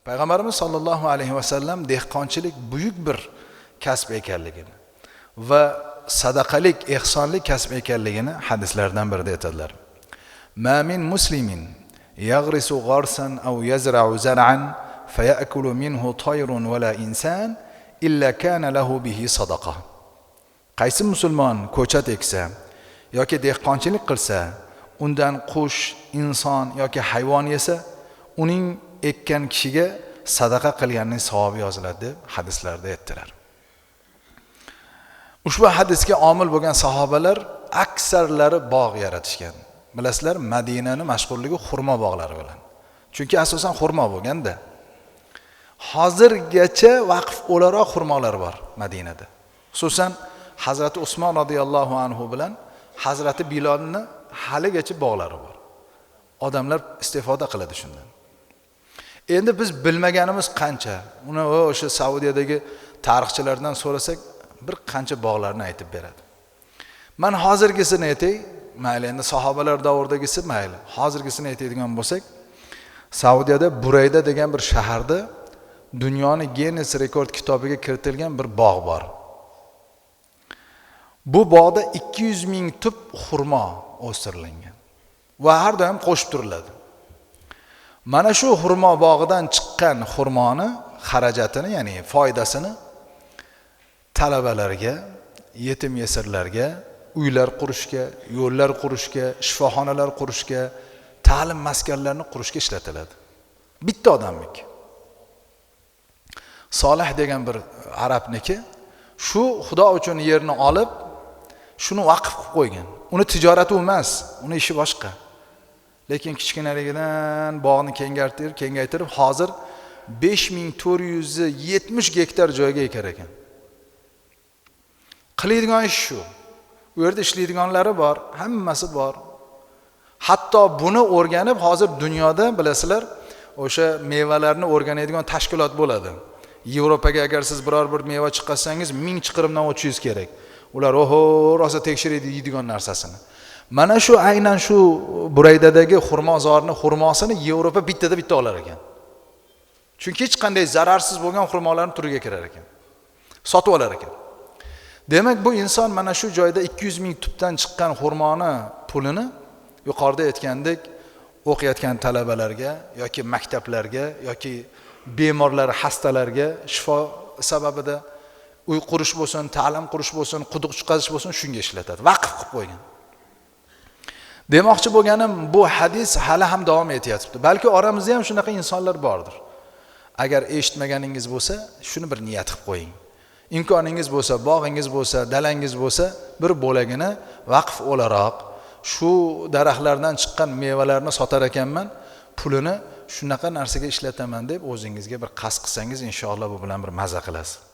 Payg'ambarimiz sollallohu alayhi vasallam dehqonchilik buyuk bir kasb ekanligini va sadaqalik, ehsonlik kasb ekanligini hadislardan birida aytadilar. Ma min muslimin yaghrisu gharsan aw yazra'u zar'an fayakulu minhu tayrun wala insan illa kana lahu bihi sadaqa. Qaysi musulmon ko'chat eksa yoki dehqonchilik qilsa, undan qush, inson yoki hayvon yesa, uning ekkan kishiga sadaqa qilganning savobi yoziladi deb hadislarda aytdilar. Ushbu hadisga omil bo'lgan sahobalar aksarlari bog' yaratishgan. Bilasizlar, Madinani mashhurligi xurmo bog'lari bilan. Chunki asosan xurmo bo'lganda. Hozirgacha vaqf o'laroq xurmolar bor Madinada. Xususan Hazrati Usmon radhiyallohu anhu bilan Hazrati Bilolni haligacha bog'lari bor. Odamlar istifoda qiladi shundan. Endi biz bilmaganimiz qancha. Uni o'sha Saudiyadagi tarixchilardan so'rasak, bir qancha bog'larni aytib beradi. Men hozirgisini aytay, mayli endi sahobalar davridagisi mayli. Hozirgisini aytadigan bo'lsak, Saudiyada Burayda degan bir shaharda dunyoni Guinness rekord kitobiga kiritilgan bir bog' bor. Bu bog'da 200 ming tup xurmo o'stirilgan va har doim qo'shib turiladi. Mana shu xurmo bog'idan chiqqan xurmoni xarajatini, ya'ni foydasini talabalarga, yetim yesirlarga, uylar qurishga, yo'llar qurishga, shifoxonalar qurishga, ta'lim maskanlarini qurishga ishlatiladi. Bitta odamniki. Solih degan bir arabniki shu Xudo uchun yerni olib, shuni vaqf qilib qo'ygan. Uni tijorati emas, uni ishi boshqa. Lekin kichkinaligidan bog'ni kengaytirib, hozir 5470 gektar joyga ekar ekan. Qiladigan ish shu. U yerda ishlaydiganlari bor, hammasi bor. Hatto buni o'rganib hozir dunyoda bilasizlar, o'sha mevalarni o'rganadigan tashkilot bo'ladi. Yevropaga agar siz biror bir meva chiqarsangiz, 1000 chiqirimdan o'tishingiz kerak. Ular oho, rosa tekshiradi yeydigan narsasini. Mana shu aynan shu Buraydadagi xurmozorni xurmosini Yevropa bittada bitta olar ekan. Chunki hech qanday zararsiz bo'lgan xurmolarni turiga kirar ekan. Sotib olar ekan. Demak, bu inson mana shu joyda 200 ming tupdan chiqqan xurmoni pulini yuqorida aytgandek o'qiyotgan talabalarga yoki maktablarga yoki bemorlar, xastalarga shifo sababida uy qurish bo'lsin, ta'lim qurish bo'lsin, quduq chiqarish bo'lsin, shunga ishlatadi. Vaqf qilib qo'ygan. Demoqchi bo'lganim, bu hadis hali ham davom etyapti. Balki oramizda ham shunaqa insonlar bordir. Agar eshitmaganingiz bo'lsa, shuni bir niyat qilib qo'ying. Imkoningiz bo'lsa, bog'ingiz bo'lsa, dalangiz bo'lsa, bir bo'lagini vaqf o'laroq shu daraxtlardan chiqqan mevalarni sotar ekanman, pulini shunaqa narsaga ishlataman deb o'zingizga bir qasd qilsangiz, inshaalloh bu bilan bir maza qilasiz.